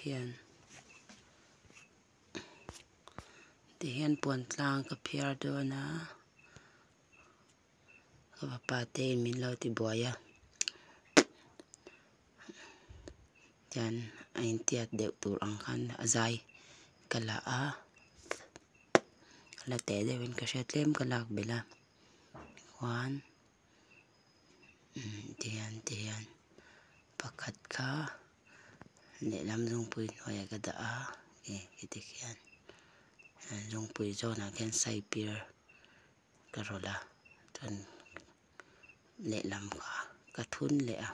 Hian tihian puan tlang ka phiar dawn a ka fapa te in min lo ti buai a chuan a intiat deuh tur ang khan a zai ka la a la teh deuh in ka hria tlem ka lak belh a chuan tihian tihian pakhat kha lehlam zungpui hnuaiah ka dah a khiti khian zungpui zawnah khian saipir ka rawlh a chuan lehlam kha ka thun leh a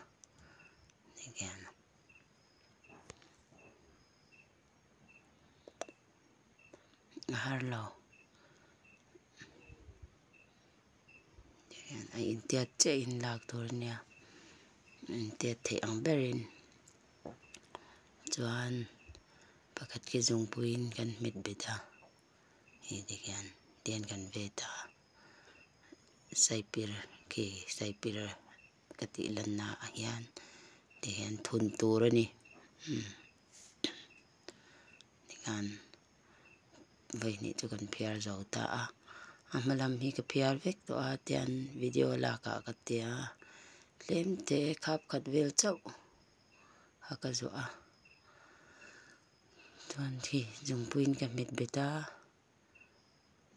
tikhian. A har lo tikhian a intiat chiah in lak tur a nia a intiat theih ang berin chuan pakhat khi zungpuiin kan hmet bet a hei tikhian tihian kan vet a saipir khi saipir ka tih lanna ah hian tihian thun tur a ni tikhan vawihnih chu kan phiar zo ta a a hma lam hi ka phiar vek tawh a tian video lak ah ka tia tlem te khap khat vel chauh a ka zuah a chuan khi zungpuiin ka hmet bet a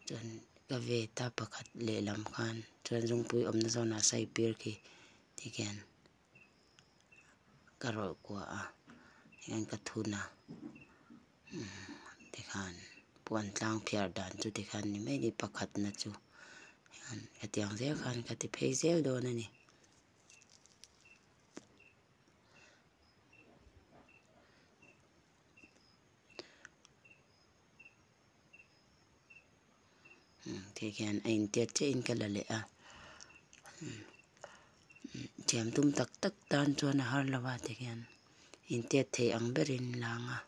chuan ka vet a pakhat lehlam khan chuan zungpui awmna zawnah saipir khi tikhian ka rawlh kuah a hian ka thun a tikhan puan tlang phiar dan chu tikhan ni mai ni pakhatna chu hian hetiang zel khan ka ti phei zel dawn a ni. Ti khian a intiat chiah in ka la leh a thiam tum tak tak tan chuan a har lo a ti khian intiat thei ang berin lang a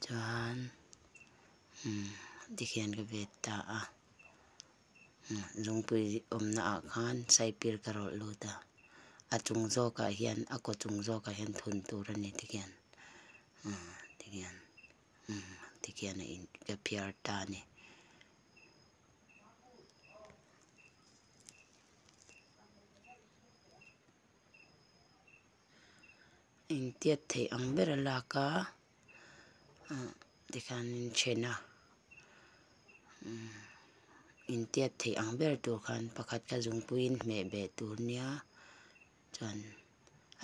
chuan tikhian ka vet ta a zungpui awmna ah khan saipir ka rawlh lut a a chung zawkah hian a kaw chung zawkah hian thun tur a ni tikhian tikhian tikhian a in ka phiar ta a ni. Intiat theih ang ber a lak a tikhianin then a intiat theih ang ber tur khan pakhat kha zungpuiin hmeh beh tur nia chuan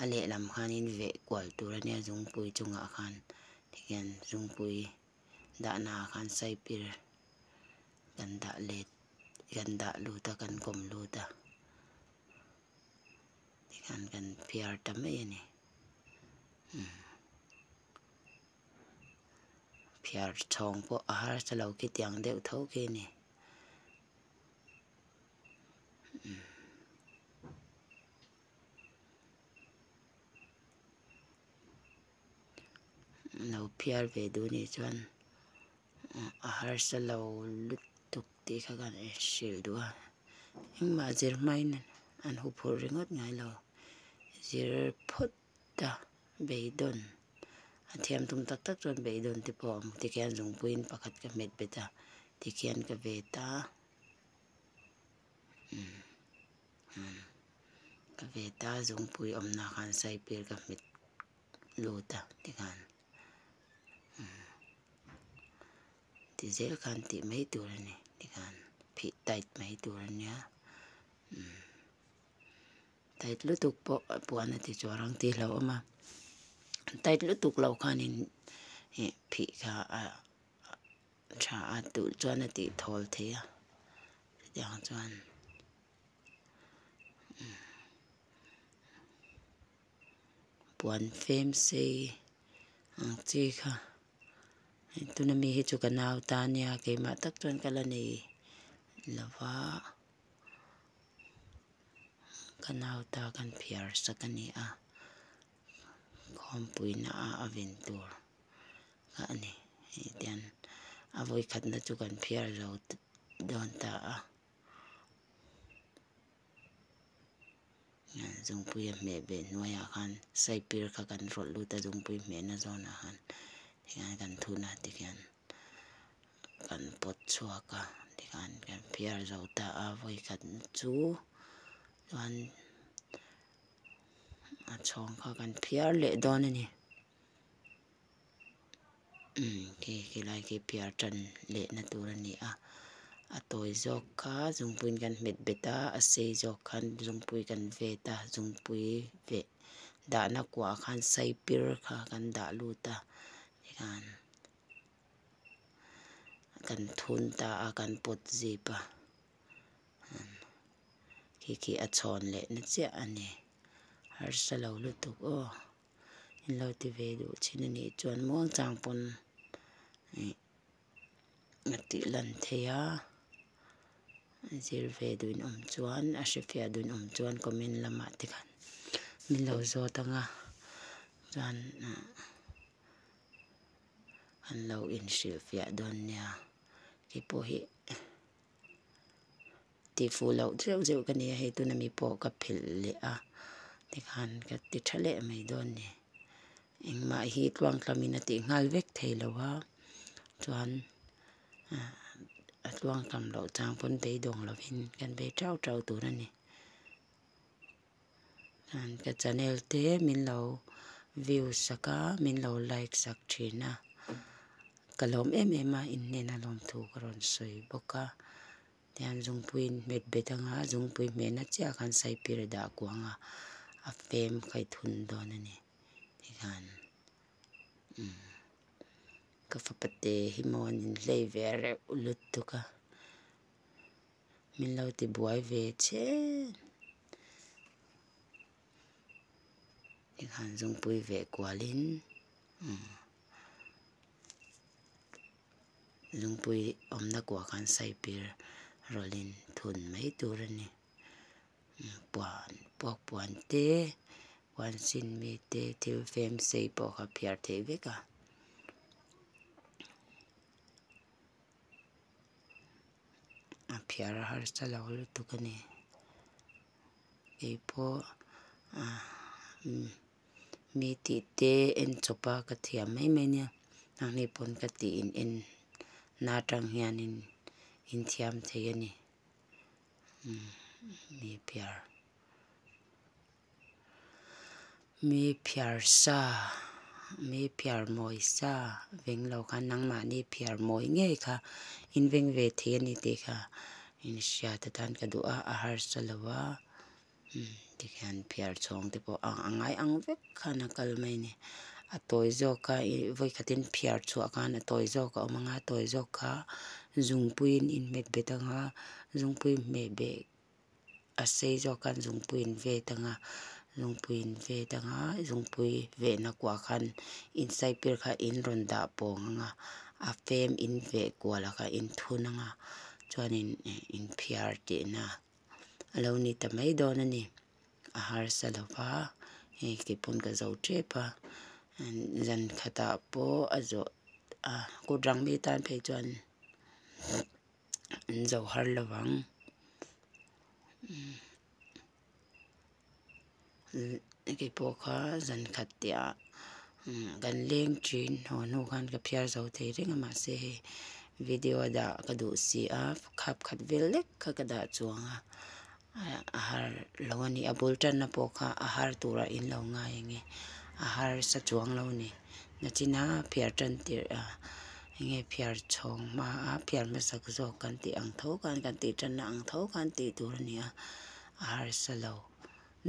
a lehlam khanin veh kual tur a nia zungpui chungah khan tikhian zungpui dahna ah khan saipir kan dah let kan dah lut a kan kawm lut a. Tikhan kan phiar ta mai a ni. Phiar chhawng pawh a harsa lo khitiang deuh tho khi a ni. Lo phiar ve duh anih chuan a harsa lo lutuk tih kha kan hrilh duh a engmah zir hmain an huphurh ringawt ngai lo zir phawt a beidawn a thiam tum tak tak chuan beidawn te pawh a awm tikhian zungpuiin pakhat ka hmet bet a tikhian ka vet a ka vet a zungpui awmna khan saipir ka hmet lut a tikhan. Ti zel khan tih mai tur a ni tikhan phih tight mai tur a nia tight lutuk pawh puan a ti chuar ang tih hlauhawm a tight lutuk loh khanin ih phih kha a tha a duh chuan a tih thawl theih a chutiang chuan. Puan fem sei ang chi kha hei tuna mi hi chu ka nau ta ania keimah tak chuan ka la nei lo va ka nau ta kan phiar sak a ni a khawmpui na a a ven tur kha a ni hei tian a vawikhatna chu kan phiar zo dawn ta a. Zungpui a hmeh beh hnuaiah khan saipir kha kan rawlh lut a zungpui hmehna zawnah khan tikhian kan thun a tikhian kan pawt chhuak a tikhan kan phiar zo ta a vawikhat chu chuan a chhawng kha kan phiar leh dawn a ni. Umm khi khilai khi phiar tan lehna tur a ni a a tawi zawk kha zungpuiin kan hmet bet a a sei zawk khan zungpui kan vet a zungpui veh dahna kuah khan saipir kha kan dah lut a tikhan kan thun ta a kan pawt zip a khi khi a chhawn lehna chiah a ni harsa lo lutuk aw. In lo ti ve duh thin a nih chuan muangchang pawn ih a tih lan theih a, zir ve duh in awm chuan a hrefiah duh in awm chuan comment lamah te khan min lo zawt ang a chuan ah an lo inhrilhfiah dawn nia keipawh hi. Tih fuh loh zeuh zeuh ka nia hei tuna mi pawh ka phelh leh a tikhan ka ti tha leh mai dawn ni. Engmah hi tluangtlamin a tih nghal vek thei lo a chuan a tluangtlam loh chang pawn beidawng lovin kan bei tau tau tur a ni. Chuan ka channel te min lo view sak a min lo like sak thin a ka lawm em em a in hnena lawmthu ka rawn sawi bawk a. Tihian zungpuiin hmet bet anga zungpui hmehna chiah khan saipir a dah kuang a a fem kha i thun dawn a ni tikhan umm ka fapa te hi maw an inhlei ve reuh lutuk a min lo ti buai ve chhen tikhan zungpui veh kualin umm. Lungpui awmna kuah khan saipir rawlhin thun mai tur a ni. Puan puak puan te puan sin mi te thil fem sei pawh kha phiar theih vek a. A phiar a harsa lo lutuk a ni. Keipawh ah Mi tih te en chawp a ka thiam mai mai nia nangni pawn ka tih in en na atang hianin in thiam thei a ni mi phiar mi phiar sa mi phiar mawi sa veng lo khan nangmahni phiar mawi ngei kha in veng ve thei a ni tih kha in hriat atan ka duh a a harsa lo a. Tikhian phiar chhawng te pawh a ngai ang vek khan a kal mai a ni a tawi zawk a ih vawikhatin phiar chhuah khan a tawi zawk a awm ang a tawi zawk kha zungpuiin in hmet bet ang a zungpui hmeh beh a sei zawk khan zungpui in vet ang a zungpui in vet ang a zungpui vehna kuah khan in saipir kha in rawn dah pawng ang a a fem in veh kual ah khan in thun ang a chuanin in phiar tihna. A lo ni ta mai dawn a ni. A harsa lo va, hei kei pawn ka zo tep a, zan khatah pawh a zawh a kut rang mi tan phei chuan an zo har lo vang. Kei pawh kha zan khat tihah kan leng thin haw hnu khan ka phiar zo thei reng a mahse hei video a dah ka duh si a khap khat vel lek kha ka dah chuang a a har lo a ni a bul tanna pawh kha a har turah in lo ngai ang e a harsa chuang lo a ni nachina phiar tan tirh a enge phiar chhawng hma a phiar hmasak zawk kan tih ang tho khan kan tih tanna ang tho khan tih tur a ni a a harsa lo.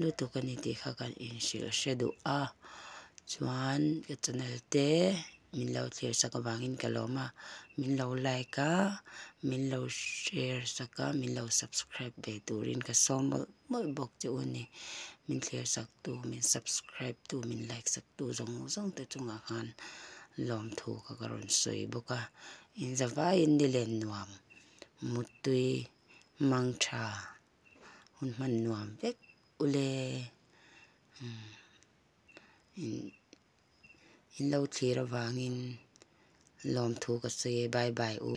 Lutuk a ni tih kha kan inhrilh hre duh a, chuan ka channel te min lo thlir sak avangin ka lawm a, min lo like a, min lo share sak a, min lo subscribe ve turin ka sawm mawlh mawlh bawk che u a ni. Min thlir sak tu, min subscribe tu, min like sak tu zawng zawng te chungah khan lawmthu kha ka rawn sawi bawk a, inzavaiin nilen nuam muttui mangtha. Hun hman nuam vek ule in lo thlir avangin lawmthu ka sawi e bye bye u.